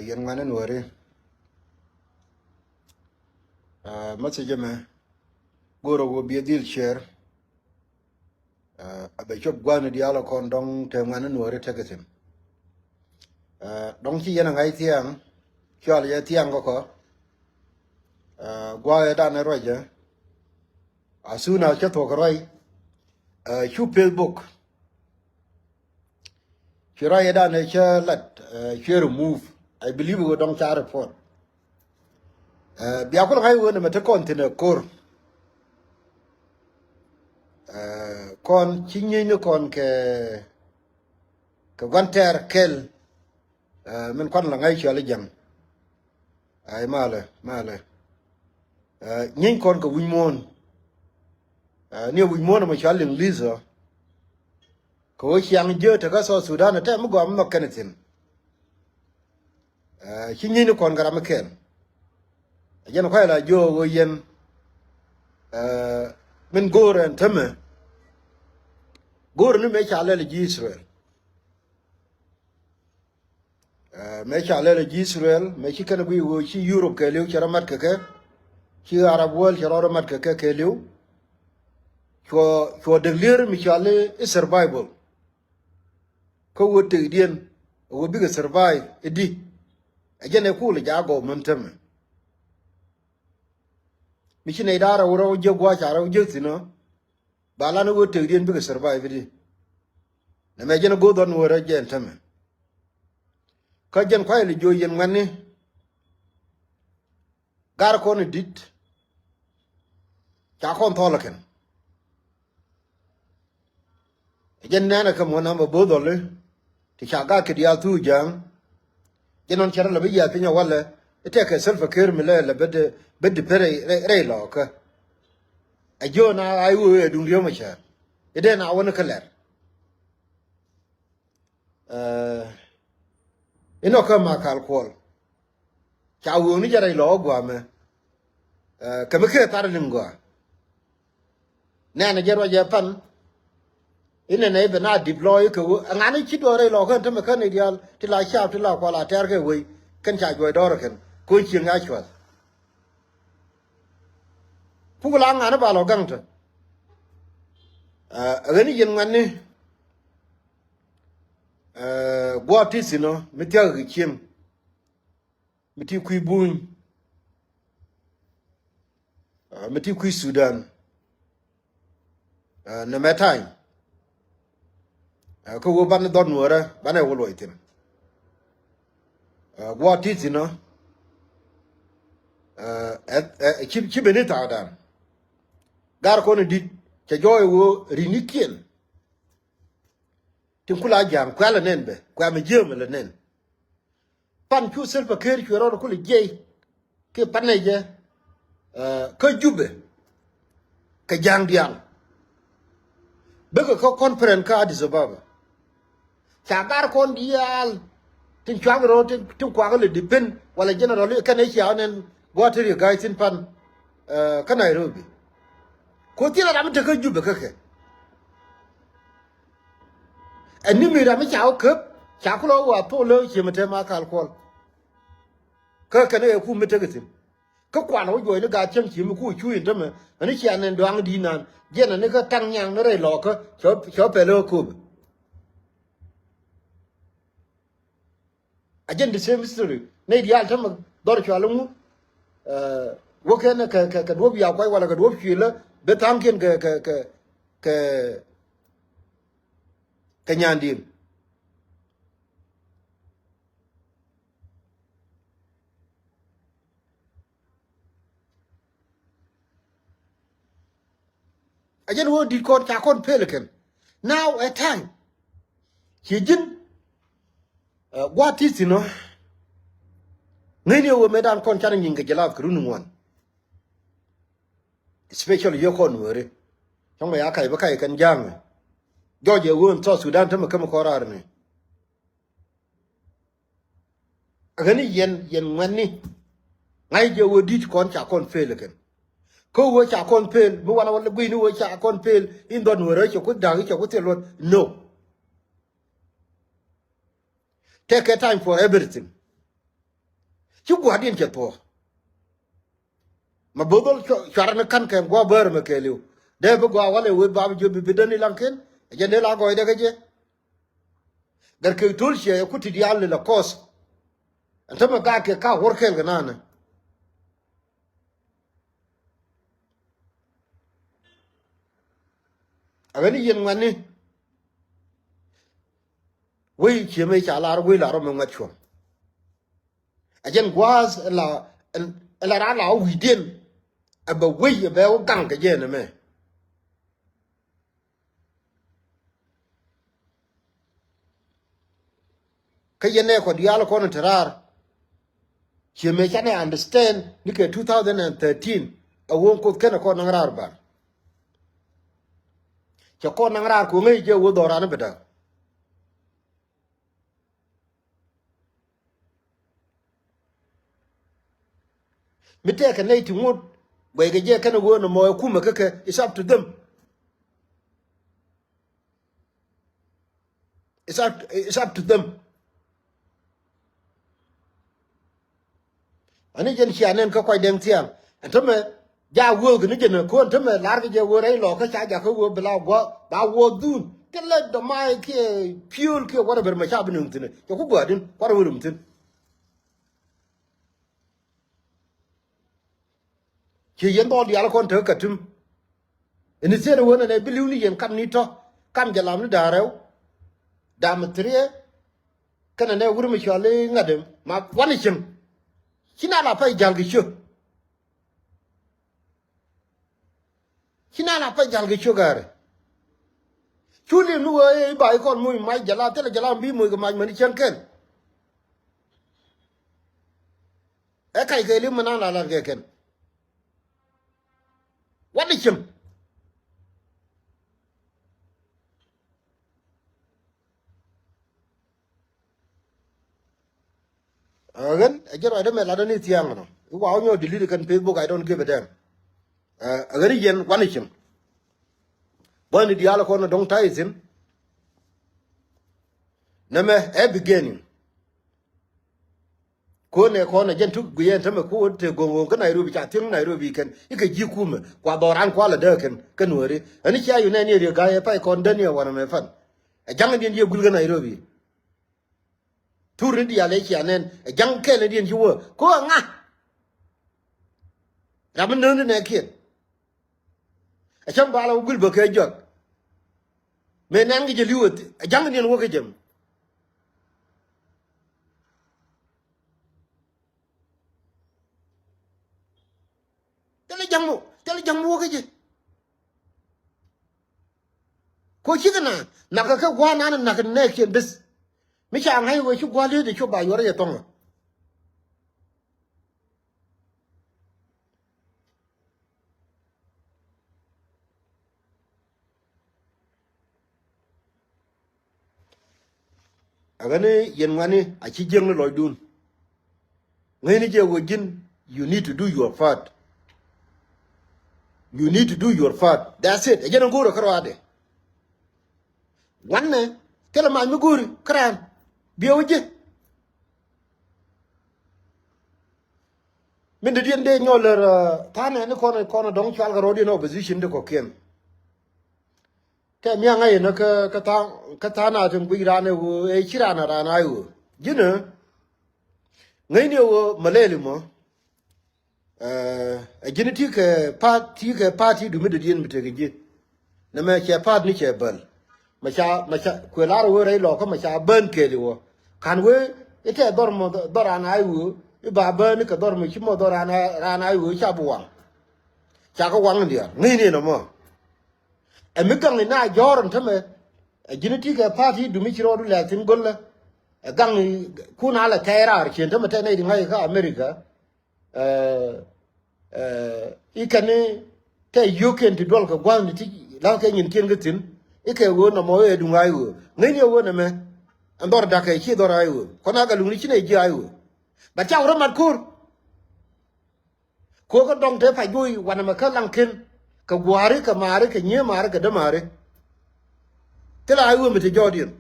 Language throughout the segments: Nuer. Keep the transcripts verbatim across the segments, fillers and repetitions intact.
Yɛn ŋuan in wääri. Message mɛ go̱o̱rä wä biɛ dhil share. A bɛ cop gua̱a̱ni diaal kɔn dɔ̱ŋ te ŋuan in wääri tekɛ thi̱n. Dɔ̱ŋ ci yɛn a ŋa̱c thia̱a̱ŋ, cual yɛ thia̱a̱ŋ kɔkɔ. Gua̱a̱ yɛ danɛ ruacä. As soon as cä thuɔ̱k ruac, cu Facebook, ci ruac yɛ danɛ cä lat, ci remove. I believe wä dɔ̱ŋ ca report. Bia kulɛ ŋa̱c wä nɛ mɛ te kɔn thi̱n ɛ ko̱r. Kɔn ci nyiecni kɔn kɛ, kɛ gua̱n tɛɛr kɛl. Min kuan la ŋa̱c cuali ja̱ŋ. Ay malɛ, malɛ. Nyieny kɔn kɛ wi̱c muɔ̱ɔ̱n. Ni wi̱c muɔ̱ɔ̱n mɛ cual English ɔ. Kɛ ɣöö ciaŋ jiö tekä South Sudan tɛ mi gɔaa mi nhɔk kɛn thi̱n. Ci nyieny ni kɔn kɛ ram mi kɛn. Jɛn kuay la jiö ɣöö yɛn min go̱o̱r ɛn tämɛ. Go̱o̱r ni mëë ca lɛl ji̱ Israel. Mëë ca lɛl ji̱ Israel, mëë ci kɛn guiy ɣöö ci Europe kɛɛliw cɛ rɔ mat kɛ kɛ, ci Arab world cɛ rɔ rɔ mat kɛ kɛ kɛɛliw. Cuɔ, cuɔ dek lier mi cɔal i̱ survival. Kä ɣöö tekdiɛn ɣöö bikɛ survive i̱di. Ɛ jɛn ɛ kul jaak gɔw män tämɛ. Mi ci nɛy da̱a̱r ɛ wä rɔ wä jiäk gua̱a̱c ca rɔ wä jiäk thi̱n ɔ. Ba lan ɣöö tekdiɛn bikɛ survive i̱di. Nɛ mɛ jɛn ɛ go̱o̱th ɣɔn wä rɔ jɛn tämɛ. Kä jɛn kuay li jiö yɛn ŋuɛ̈tni. Gar kɔn in di̱t ca kɔn thɔl kɛn. Jɛn nɛnɛ kɛ muɔ̱n namba bo̱o̱th ɔli ti ca gak kɛ diaal thuu ja̱a̱ŋ. Jɛn nɔn cɛ rɔ lɛ bi yiath piny a walɛ i̱ tɛkɛ Salva Kiir mi lɛ lɛ bɛ di pɛ rɛy lɔɔkä. Ɛ jiön a i̱ wee duŋ riöm a cär i̱ dee na wä ni kä lɛr. Inɔ kä Makal Kuɔl ca wëëŋni jɛ rɛy lɔɔk gua̱a̱mɛ. Kɛ mi kee thar liŋ gɔaa. Nɛnɛ jɛ ruacɛ pan inɛ nɛ i̱ ben a dip lɔɔk i̱ kɛ ɣöö ɛŋani ci duɔ̱ɔ̱r rɛy lɔɔk kɛn tämɛ kän i̱ diaal ti la caap ti la kual a tɛ̈r kɛ wei kɛn ca juɔc dɔ̱ɔ̱r kɛn ko̱n cieŋ a cuath. Puk la ŋani ba lɔ gaŋ tɔ. Ɛ ɣän i̱ yɛn ŋuɛ̈tni. Gua̱a̱th ti thi̱n ɔ mi thia̱k kɛ cieŋ mi ti kui̱ Buny, mi ti kui̱ Sudan. Nɛ mɛ ta̱ny kä wä banɛ dhɔt Nuɔrä banɛ wä luɔc thi̱n. Gua̱a̱th ti thi̱n ɔ ci ben i̱ thaakdan. Gar kɔn in di̱t cɛ jɔɔc wä ri̱nikiɛn. Tin kula ja̱a̱ŋ kuɛ lɛ nɛn bɛ kuɛ mi jiääm lɛ nɛn. Pan cu Salva Kiir cuɛ rɔɔd kulɛ jiɛc kiɛ panɛ jɛ kä Jubɛ kɛ ja̱a̱ŋ diaal. Bekɛ kä conference kä Addis Ababa. Ca gar kɔn diaal tin cuaŋ rɔɔd tin kuakä lɛ depend walɛ general kɛn ɛ cia nɛn gua̱a̱th ti riɛ ga̱a̱c thi̱n pan kä Nairobi. Ku thilɛ ram mi tekä Jubɛ kä kɛ. Ɛ ni mi ram mi ca wä käp ca kulɔ wä thok lä ciemɛ te Makal Kuɔl. Kä kɛn ɛ kum mi tekɛ thi̱n kä kuan wä juɔc ni gat cäŋ ciemi ku cu in tämɛ. Ani cia nɛn duaŋ di̱i̱t nan jiɛn ani kä taŋ nyaŋ ni rɛy lɔɔkä cɛ wä pɛl ɛ köpɛ. A jɛn the same history nɛy diaal tämɛ dhɔr cual iŋu. Wä kɛn kɛ duɔ̱p yakuac wala kɛ duɔ̱p cuilä bi tha̱a̱ŋkiɛn kɛ kɛ kɛ kɛ kɛ nyandiɛn. A jɛn wä di̱t kɔn ca kɔn pel kɛn. Now a time ci ji̱n gua̱a̱th ti thi̱n ɔ. Ŋäcni ɛ wä mëëdan kɔn canɛ nyiŋ kɛ jɛ lath kɛ run ŋuan. Especially yɛ kɔn wääri cɔŋ mɛ ya kac bä kac kɛn ja̱a̱ŋ. Jɔc ɛ wä in South Sudan tämɛ kämɛ kɔn raar ni. Ɣän i̱ yɛn yɛn ŋuɛ̈tni. Ŋa̱c jɛ wä di̱t kɔn ca kɔn pel kɛn. Kä wä ca kɔn pel mi wanɛ wä gui̱ni wä ca kɔn pel in dhɔt wä rä cɛ ku da̱k cɛ ku thil luɔt. No. Take a time for everything. Ci gua̱a̱r diɛn cɛ thuɔ̱k. Ma bo̱o̱th dhɔl cuarɛ ni ka̱n kɛ gua̱a̱r bäär mɛ kɛɛliw. Dee bi gua̱a̱r walɛ wee ba bi jiö bi bi däni laŋ ken. Ɛ jɛn dee la gɔɔydɛ kä jɛ. Gɛr kɛ to̱l ciɛ ku ti diaal ni la kɔs. Ɛn tämɛ gaak kɛ ka wuɔr kɛɛl kɛ naanɛ. A ɣän i̱ yɛn ŋuɛ̈tni. Wec cië mëë ca lar wec la rɔ mi ŋuɛ̈t cuɔ̱ŋ. A jɛn gua̱a̱th ɛ la, ɛ la raar la wä wi̱i̱diɛn. Ɛ bɛ wec ɛ bɛ wä gaŋ kɛ jɛ ɛn ɛmɛ. Kä yɛn ɛ kɔ diaal kɔn te raar. Ciɛ mëë canɛ understand ni kɛ two thousand and thirteen. A wä Kuoth kenɛ kɔn naŋ raar ban. Cɛ kɔn naŋ raar ko̱ŋä i̱ jɛ wä dhɔran i̱ bɛ da̱k. Mi tɛɛkɛ nɛy ti ŋot guɛckɛ jɛ kɛn ɣöö nɔmɔ ɛ kumɛ kä kɛ, it's up to them. It's up, it's up to them. Ani jɛn cia nɛn kä kuac dɛŋ thiaŋ. Ɛn tämɛ ja wuɔ̱ɔ̱k ni jɛn ɛ ko̱n tämɛ lar kɛ jɛ wee rɛy lɔɔk kä ca jakä wee bi la gua̱ ba wuɔ̱ɔ̱k dhun. Kɛ lɛ dɔmay kiɛ piöl kiɛ whatever mɛ ca bi nöŋ thi̱n ɛ cɛ ku gua̱a̱din kua̱r wee rum thi̱n. Ci yɛn dhɔl diaal kɔn tek kä tim. Ini thiet wen ɛnɛ bi li̱w ni yɛn kam ni tɔ kam jɛ lam ni da̱a̱ rɛw. Dam thiriɛ kɛnɛ nɛ wur mi cɔal i̱ ŋa̱t ɛm ma wan i̱ cieŋ. Ci na la pɛc ja̱l kɛ ciök. Ci na la pɛc ja̱l kɛ ciök gäärɛ. Cu li̱w ni wee i̱ ba i̱ kɔn muc mac jɛ la thilɛ jɛ la bi muc kɛ mac mɛn i̱ cieŋ kɛn. Ɛ kac kɛ li̱w mi na la lat kɛ kɛn. Wat i̱ cieŋ. Ɛ ɣän ɛ jɛ ruacdä mɛ latdä ni thia̱a̱ŋ nɔ i̱ wa wä nyɔk delete kɛn Facebook, I don't give a damn. Ɛ ɣän i̱ yɛn wan i̱ cieŋ. Bäni diaal kɔn ɛ dɔ̱ŋ ta̱y thi̱n. Nɛmɛ ɛ beginning. Ko̱n ɛ kɔn ɛ jɛn tuk guiyɛn tämɛ ko̱n te go̱ŋ go̱ŋ kä Nairobi ca thiäŋ Nairobi kɛn ikɛ ji̱ kumɛ kua dhɔran kualɛ dee kɛn kä Nuääri. Ɛn cia yu nɛn yɛ riek ga̱a̱c ɛ pay kɔn däni ɛ wanɛ mɛ pan. Ɛ ja̱ŋ diɛn yɛ guil kä Nairobi. Thur ni diaal ɛ cia nɛn ɛ ja̱ŋ kɛl ni diɛn ci wä ko̱ ɛ ŋa. Ram mi nööŋ ni nɛɛkiɛn. Ɛ cäŋ bal a wä guil bä kɛ jɔak. Mëë nɛn kɛ jɛ li̱w ɛ ja̱ŋ diɛn wä kɛ jɛ mi. Thilɛ ja̱ŋ mɔ, thilɛ ja̱ŋ mɔ wä kä ji̱. Ko cikɛ na nakä kɛ gua̱a̱r nan nakä nɛɛkiɛn beth. Mi ca ŋa̱c wee ci gua̱a̱r li̱eet ɛ cop ba yuɔr yɛ thɔŋä. Ɛ ɣän yɛn ŋuani a ci jiäkni lɔcdun. Ŋäcni jɛ wä ji̱n, you need to do your part. You need to do your part. That's it. Ɛ jɛn ɛ go̱o̱rä kä ruaadɛ. Wanɛ thilɛ mac mi go̱o̱ri kä raan biɛ wä ji̱. Min dee diɛn dee nyɔl lär tha̱a̱nɛ ni kɔn kɔn dɔ̱ŋ cual kɛ rɔɔdiɛn opposition ti kɔ̱kiɛn. Kɛ miaŋ a yɛn kä kä tha̱a̱n kä tha̱a̱n a tin guic raan ɛ ɣöö ɛ ci raan a raan a ɣöö ji̱n ɛ ŋäcni ɛ ɣöö malɛli mɔ. Ɛ ji̱n ti kɛ pa̱a̱t ti kɛ pa̱a̱t ti dumi dee diɛn mi tekɛ ji̱. Nɛmɛ cɛ pa̱a̱t ni cɛ bäl. Mɛ ca mɛ ca kuëë lar wee rɛy lɔkä mɛ ca bän kɛɛli wä. Ka̱n wee i̱ tɛ dhɔr mɔ dhɔr an a i̱ wee i̱ ba bän i̱ kɛ dhɔr mɔ ci mɔ dhɔr an a an a i̱ wee ca bi waŋ. Ca kɛ waŋ in diaal ŋäcni ɛn ɛmɔ. Ɛ mi gaŋ in na jɔ̱ɔ̱r ɛn tämɛ. Ɛ ji̱n ti kɛ pa̱a̱t ti dumi ci rɔɔdu lɛ̈k thi̱n go̱lä. Ɛ gaŋ in kun a lɛ tɛɛr raar cien tämɛ tɛ nɛy ti ŋa̱c kä America. Ɛ ɛ i̱ kɛn i̱ tɛ yio̱o̱kiɛn ti duɔl kɛ gua̱a̱th ni ti la̱th kɛ nyinkiɛn kä thi̱n. I̱ kɛ ɣöö nɔmɔ ëë duŋ a i̱ ɣöö ŋäcni ɛ ɣöö nɛmɛ. Ɛn dhɔr da̱kɛ ci dhɔr a i̱ ɣöö kɔn a kɛ luŋni ci nɛy ji̱ a i̱ ɣöö. Bɛ cak rɔ mat ko̱r. Ko̱r kä dɔŋ te pac juɔy wanɛ mɛ kä laŋ ken kɛ gua̱a̱ri kɛ maari kɛ nyiee maari kɛ dämaari. Thilɛ a i̱ ɣöö mi te jɔɔdiɛn.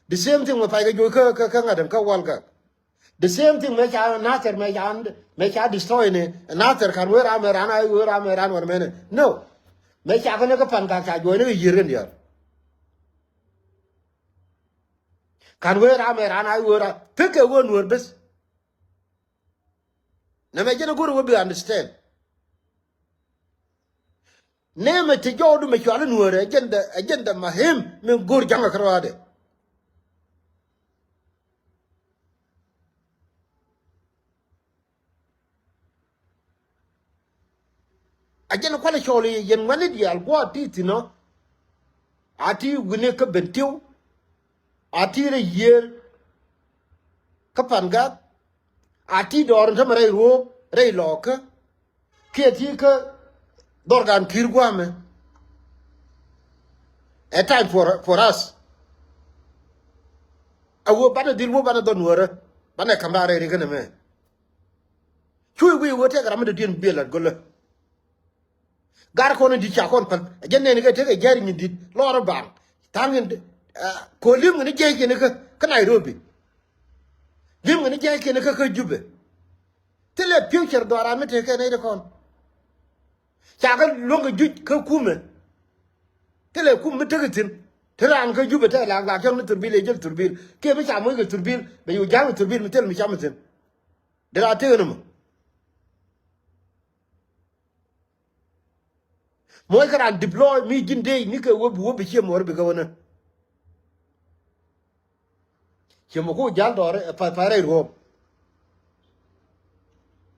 The same thing mɛ pay kɛ juɔc kä, kä, kä ŋa̱t ɛn kä Walgak. The same thing mɛ ca Nasir, mɛ ca, mɛ ca destroy ni Nasir, kan wee ram mɛ ran, a wee ram mɛ ran wän mɛnɛ. No. Mɛ ca kɛ ni kä Pangak ca juɔc ni kɛ yiër kɛn diaal. Kan wee ram mɛ ran, a wee ram. Pek kɛ wee Nuɔr bes. Nɛ mɛ jɛn a go̱r wee bi understand. Nɛ mɛ ti jɔwdu mɛ cuali Nuɔrɛ, agenda, agenda mahim min go̱r ja̱ŋ a kärɔadɛ. A jɛn kualɛ cɔɔl yɛn ŋuɛ̈ni diaal gua̱a̱th ti thi̱n ɔ. A ti wi̱ni kä Bentiu. A ti rɛy yiëër kä Pangak. A ti dɔɔr in tämɛ rɛy Ruɔ̱ɔ̱p, rɛy Lɔɔkä. Kiɛ ti kä dhɔrgan ki̱i̱r gua̱a̱mɛ. A time for, for us. A wee banɛ dhil wee banɛ dhɔn wärä. Banɛ ka̱m da̱a̱ rɛy ri känɛ mɛ. Cuc wi̱i̱ wee tëëkɛ ram mi dɔ̱diɛn biɛ la̱t go̱lä. Gar kɔn in di̱t ca kɔn päl. Ɛ jɛn nɛɛni kɛ tekɛ jɛɛr nyin di̱t lɔɔr ɛ baaŋ. Tha̱a̱ŋ in, ah, ko̱ li̱em kɛn jiɛc kɛn kä, kä Nairobi. Li̱em kɛn jiɛc kɛn kä, kä Jubɛ. Thilɛ future dhɔaaran mi tekɛ nɛy ti kɔn. Ca kɛ luäŋ kɛ juc kä kumɛ. Thilɛ kum mi tekɛ thi̱n. Te raan kä Jubɛ te laak laak cäŋ ni thurbil ɛ jäl thurbil. Kiɛ mi ca moc kɛ thurbil bɛ yo̱o̱ ja̱a̱ŋ kɛ thurbil mi thil mi cam mi thi̱n. Dee la tekɛ ni mɔ. Muɔc kä raan deploy mi ji̱n dee ni kɛ wä bi wä bi ciɛ muɔr bi kɛ wä nä. Ciɛ mɔ ku ja̱l dɔɔr ɛ pa, pa rɛy ruɔ̱ɔ̱m.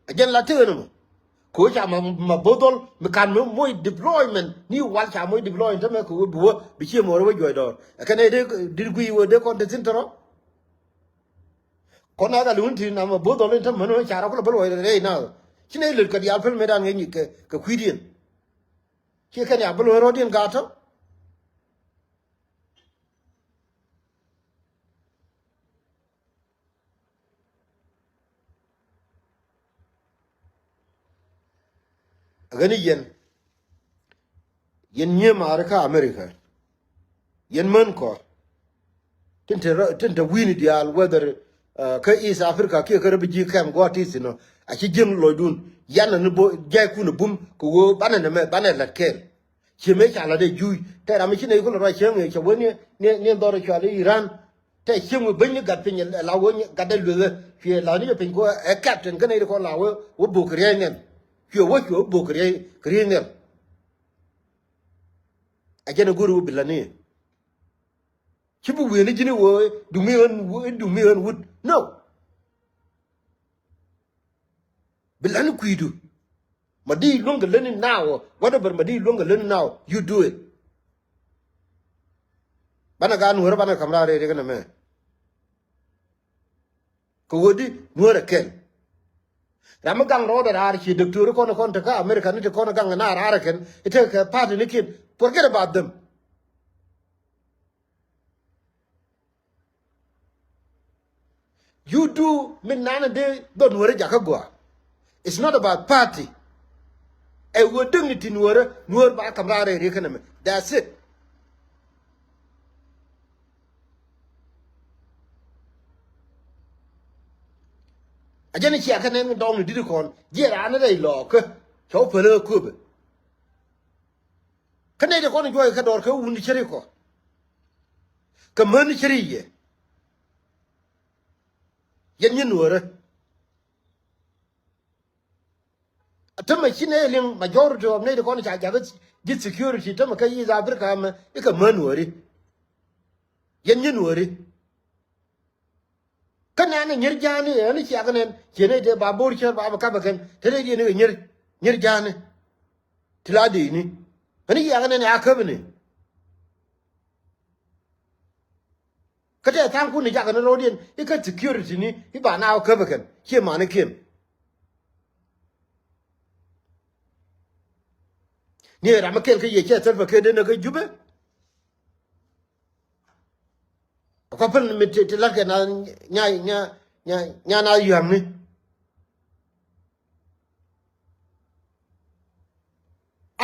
Ɛ jɛn la tekɛ ni mɔ. Kɛ wä ca ma, ma bo̱dhɔl mi kan mi moc deployment ni wal ca moc deploy tämɛ kɛ wä bi wä bi ciɛ muɔr wä juɔc dɔɔr. Ɛ kɛn ɛ dee, dee guiy wä dee kɔn te thi̱n tɔrɔ. Kɔn a gal wun ti na ma bo̱o̱th dhɔl in te män wä ca rɔ kulɛ bä luɔc rɛy na. Ci nɛy lät kɛ diaal päl mëëdan ŋäcni kɛ, kɛ kui̱diɛn. Ci kɛn ya bä luɔc rɔ̱diɛn gat tɔ. Ɛ ɣän i̱ yɛn. Yɛn nyiee maari kä America. Yɛn män kɔr. Tin te rɔ, tin te wi̱i̱ni diaal whether, uh, kä East Africa kiɛ kä refugee camp gua̱a̱th ti thi̱n ɔ. A ci jiäŋ lɔcdun. Yan ani bo jɛɛkun a bum kɛ ɣöö banɛ nɛmɛ banɛ la̱t kɛɛl. Ciɛ mëë ca la̱t ɛ juuc. Tɛ ram mi ci nɛy kulɛ ruac cieŋ ɛ cɛ wee ni, ni, ni dhɔr ɛ cual i̱ Iran. Tɛ cieŋ mi bäny ni gat piny ɛ la wee gatdɛ luethä. Cuɛ la̱t ni jɛ piny kɛ ɣöö ɛ captain kä nɛy ti kɔn la wee, wee bok kɛ riɛy nhial. Cuɛ wee cuɛ wee bok kɛ riɛy, kɛ riɛy nhial. A jɛn a go̱o̱ri wä bi la̱t ni. Ci bi wi̱i̱ni ji̱n i̱ wä dumi ɣän, dumi ɣän wut. No. Bi la̱t ni kui̱du. Ma di luäŋ kɛ lätni now. Whatever ma di luäŋ kɛ lätni now. You do it. Banɛ gaat nuäärä banɛ ka̱m raar rɛy riɛk nɛmɛ. Kɛ ɣöö di nuäärä kɛl. Ram mi gaŋ rɔɔdɛ raar ci doctor kɔn kɔn te kä America ni te kɔn gaŋ na raar kɛn i̱ te kɛ party ni kiɛn. Forget about them. You do min nanɛ dee dhɔ nuäärä jakä gɔaa. It's not about party. Ɛ ɣöö däkni ti nuäärä, nuäär ba ka̱m raar rɛy riɛk kɛn ɛmɛ. That's it. A jɛn i̱ cia kɛ nɛn dɔɔŋni di̱t kɔn jiɛ raan rɛy lɔɔkä cɛ wä päl kä köpɛ. Kä nɛy ti kɔn juɔc kɛ dɔɔr kɛ wun cä ri kɔ. Kɛ män cä ri yɛ. Yɛn nyin nuäärä. Tämɛ ci nɛy liŋ majority of nɛy ti kɔn ca jakä ji̱ security tämɛ kä East Africa mɛ i̱ kɛ män nuääri. Yɛn nyin nuääri. Kä nɛn ɛ nyier ja̱a̱ni ɛn ciak nɛn ciɛ nɛy tëë ba bo̱o̱r cär ba bi kap ɛ kɛn te nɛy diɛn i̱ kɛ nyier, nyier ja̱a̱ni. Ti la di̱i̱ni ɛn ciak nɛn ɛ a käpni. Kä tɛɛ tha̱a̱ŋkun ni jakɛ ni ro̱o̱diɛn i̱ kä security ni i̱ ba naaw käp ɛ kɛn ciɛ manikiɛn. Ni ɛ ram mi kɛl kä yɛ cɛ thäl pɛ kɛ den ɛ kä Jubɛ. Kɔ pɛl mi ti, ti latkɛ na nya, nya, nya, nya na yua̱ŋni.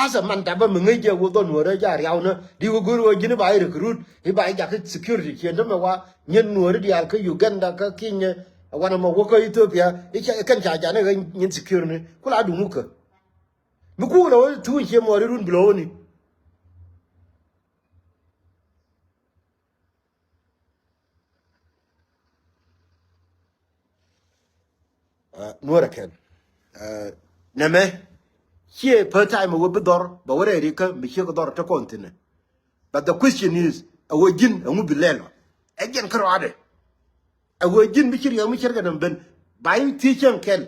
Asa man dapä mi ŋäc jɛ wä dhɔ nuɔrä ja riaw nä di wä go̱r wä ji̱n i̱ ba i̱ recruit i̱ ba i̱ jakä security ciën tämɛ wa nyin nuɔrä diaal kä Uganda kä Kenya. Wanɛ mɔ wä kä Ethiopia i̱ kɛn ca janɛ ɣä nyin security ni kula duŋ wä kä. Mi kuk lɛ wä thuun cië muɔri run bi lɔ wä ni. Nuɔrɛ kɛn nɛmɛ ciɛ per time wä bi dhɔr bɛ wä rɛɛri kä mi ciek dhɔr te kɔn thinɛ. But the question is a wä ji̱n a ŋu bi lɛl ɔ ɛ jɛn kärɔadɛ. A wä ji̱n mi ci riɛk mi cɛr kɛ nɛm ben ba i̱ thiec cäŋ kɛl.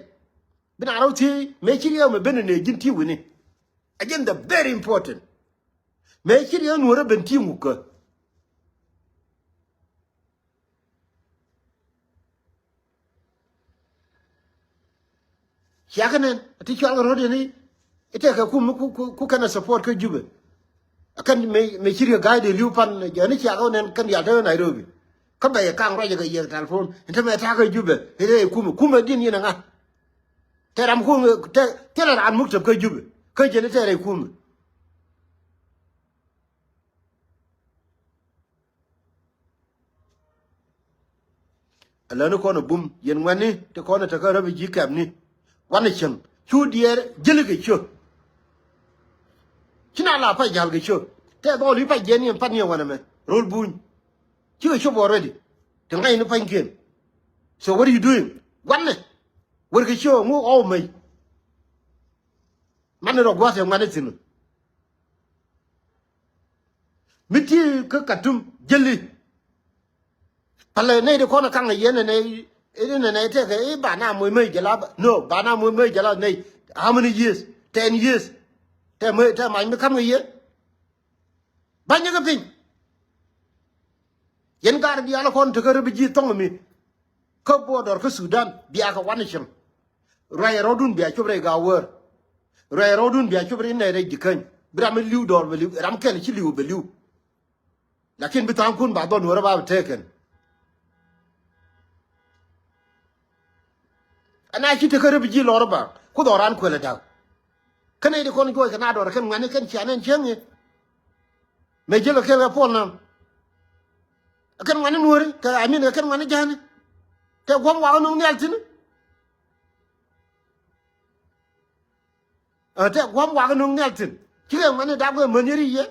Bi na rɔ thiec mɛ ci riɛk mɛ ben nɛ ji̱n ti wini. A jɛn the very important. Mɛ ci riɛk nuɔrɛ ben ti ŋu kä. Ciakä nɛn a ti cual kɛ ro̱d yɛn i̱ i̱ tɛkɛ kum ku kɛn a support kä Jubɛ. A kɛn mɛ ci riɛk ga̱a̱c dee li̱w pan jɛ ni ciakä nɛn kɛn yal te Nairobi. Kä bɛ yɛ kaŋ ruacɛ kɛ yiɛk telephone in te mɛ ta̱a̱ kä Jubɛ i̱ tɛ kum kum ɛ di̱n yɛn ɛ ŋa̱. Tɛ ram kum tɛ tɛ raan muk tɛp kä Jubɛ kä jɛ ni tɛ rɛy kum. Aläni kɔn a bum yɛn ŋuɛ̈tni ti kɔn a tekä refugee camp ni. Wanɛ cieŋ cu diɛɛr jäli kɛ ciö. Ci na la pac jäl kɛ ciö tɛ dhɔl i̱ pac jiɛn yɛn pat ni ɛ wanɛ mɛ ro̱l buny. Cikɛ cop already ti ŋa̱cni pa̱nykiɛn. So what are you doing? Wanɛ wër kɛ ciö ŋu ɣɔw mec. Manɛ rɔ gua̱th ɛ ŋuɛ̈tni thi̱n. Mi ti kä Katum jäli. Palɛ nɛy ti kɔn kaŋ yɛn nɛ nɛy nɛ nɛy tɛkɛ i̱ ba na moc mec jɛ la no ba na moc mec jɛ la nɛy. How many years? Ten years. Tɛ mec tɛ mac mi ka̱m kɛ yɛ. Banyä kɛ piny. Yɛn gar diaal kɔn tekä refugee thɔŋ mi. Kä border kä Sudan bia kɛ wanɛ cieŋ. Ruac rɔ̱dun bia cop rɛy Gawär. Ruac rɔ̱dun bia cop rɛy nɛy rɛy Jikäny bi ram mi li̱w dɔɔr bɛ li̱w ram kɛl ci li̱w bɛ li̱w. Lakin bi tha̱a̱ŋkun ba dhɔn wärä ba bi tekɛn. Ɛn a ci tekä refugee lɔr ba ku dhɔran kuɛl ɛ da̱k. Kä nɛy ti kɔn juɔc kɛ na dɔr kɛn ŋuɛ̈tni kɛn cianɛ ɛn cieŋ i̱. Mëë jiäl kɛ kɛl kɛ puɔl nam. Kɛn ŋuɛ̈tni nuɔ̱ri kɛ amin kɛ kɛn ŋuɛ̈tni ja̱a̱ni. Tɛ gua̱m wakä no̱o̱ŋ nhial thi̱n. Ɛ tɛ gua̱m wakä no̱o̱ŋ nhial thi̱n cikɛ ŋuɛ̈tni dap kɛ mäni ri yɛ.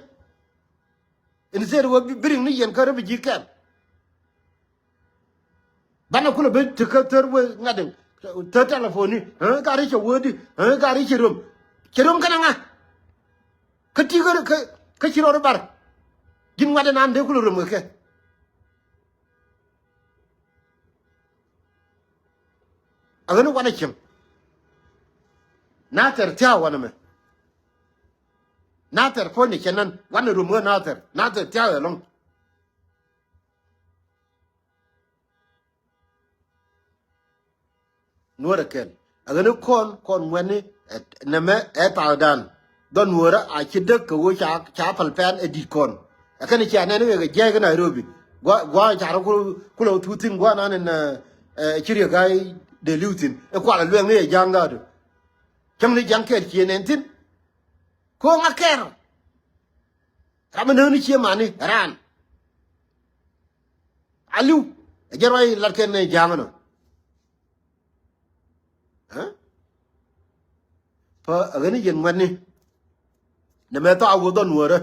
Instead wä bi riŋ ni yɛn kä refugee camp. Banɛ kulɛ ben tekä thär wee ŋa̱t in thär telephone ni ɛ gari cɛ wee di ɛ gari cɛ röm. Cɛ röm kɛnɛ ŋa. Kä ti kä kä ci rɔɔd i̱ bar. Ji̱n ŋuat inan dee kulɛ röm kɛ kɛ. A ɣän i̱ wanɛ cieŋ. Nathɛr thia̱a̱ wanɛ mɛ. Nathɛr puɔ̱nyɛ cɛ nan wanɛ röm ɣä Nathɛr Nathɛr thia̱a̱ ɛlɔ̱ŋ. Nuɔrɛ kɛl a ɣän i̱ kɔn kɔn ŋuɛ̈tni. Nɛmɛ ɛ thaakdan dhɔn nuɔrä a ci däk kɛ ɣöö ca pal pɛn ɛ di̱t kɔn. Ɛ kɛn cia nɛn i̱ kɛ jiäc kä Nairobi. Gua̱a̱ ca rɔ kulɛ wä thuth thi̱n gua̱a̱ nan in ci riek ga̱a̱c dee li̱w thi̱n i̱ kual ɛ luɛŋni ɛ ja̱a̱ŋ dhaadu. Cäŋ ni ja̱ŋ kɛl cie nɛn thi̱n. Ko̱o̱ŋ a kɛr. Ram mi nääni cie mani raan. Aliu ɛ jɛ ruac lat kɛn nɛ ja̱a̱ŋ nɔ. Pä ɛ ɣän i̱ yɛn ŋuɛ̈tni. Nɛ mɛ thɔa wä dhɔn nuɔ̱ɔ̱rä.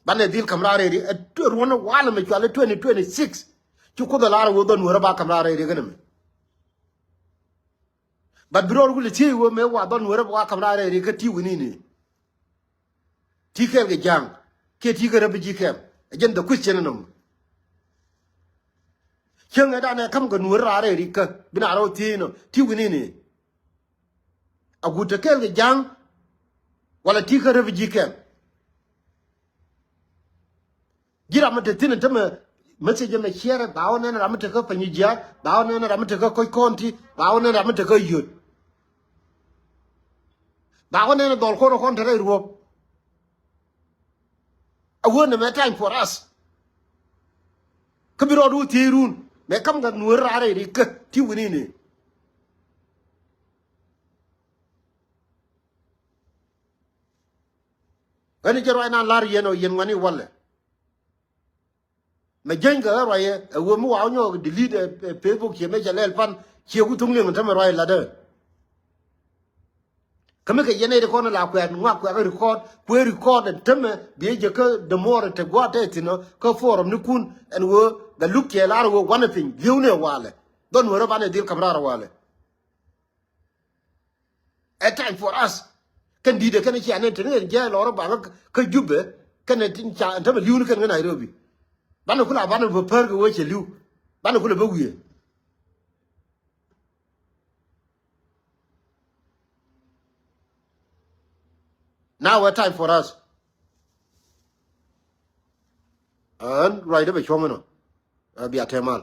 Banɛ dhil ka̱m raar rɛy ri ɛ ruɔ̱n walɛ mɛ cual i̱ twenty twenty six. Ci Kuoth ɛ lar wä dhɔn nuɔ̱ɔ̱rä ba ka̱m raar rɛy ri kɛn mɛ. But bi rɔɔd wulɛ thiec wä mëë wa dhɔn nuɔ̱ɔ̱rä ba wa ka̱m raar rɛy ri kä ti wi̱ni ni. Ti kɛɛl kɛ ja̱a̱ŋ kiɛ ti kɛ refugee camp ɛ jɛn the question in nɔm. Cäŋ ɛ danɛ ka̱m kɛ nuɔ̱ɔ̱rä raar rɛy ri kä bi na rɔɔd thiec nɔ ti wi̱ni ni. A guut te kɛɛl kɛ ja̱a̱ŋ wala ti kä refugee camp. Ji̱ ram mi te thi̱n tämɛ message mɛ ciɛɛrɛ ba wä nɛn ram mi te kä Panyijiar ba wä nɛn ram mi te kä Koc County ba wä nɛn ram mi te kä Yöt. Ba wä nɛn dhɔl ko̱r kɔn te rɛy ruɔ̱p. A wä nɛ mɛ time for us. Kä bi rɔɔd wä thiec run mɛ ka̱m kɛ nuɔ̱ɔ̱r raar rɛy ri kä ti wi̱ni ni. Ɣän jɛ ruac nan lar yɛn ɔ yɛn ŋuani walɛ. Mɛ jeny kɛ ɣä ruac yɛ ɛ ɣöö mi wa wä nyɔk delete ɛ Facebook ciɛ mɛ cɛ lɛl pan ciɛ ku thuŋ liŋ tämɛ ruac latdä. Kä mi kɛ yɛn ɛ ri kɔn la kuɛt ŋuak kuɛk record kuɛ record ɛ tämɛ biɛ jɛ kä dämuɔr ɛ te gua̱a̱t tɛ thi̱n ɔ kä forum ni kun ɛn ɣöö bɛ luk ciɛ lar ɣöö wanɛ piny li̱w ni ɛ walɛ. Dhɔn wärä banɛ dhil ka̱m raar ɛ walɛ. Ɛ time for us. Kɛn di̱t ɛ kɛn cia nɛn teni ɛn jɛ lɔr baŋ kä Jubɛ kɛn ɛ tin ca ɛn tämɛ li̱w ni kɛn kä Nairobi. Banɛ kula banɛ bä pär kɛ wee cɛ li̱w. Banɛ kula bä wiee. Now ɛ time for us. Ɛn ruacdä bɛ cuɔ̱m inɔ. Ɛ bia tɛmal.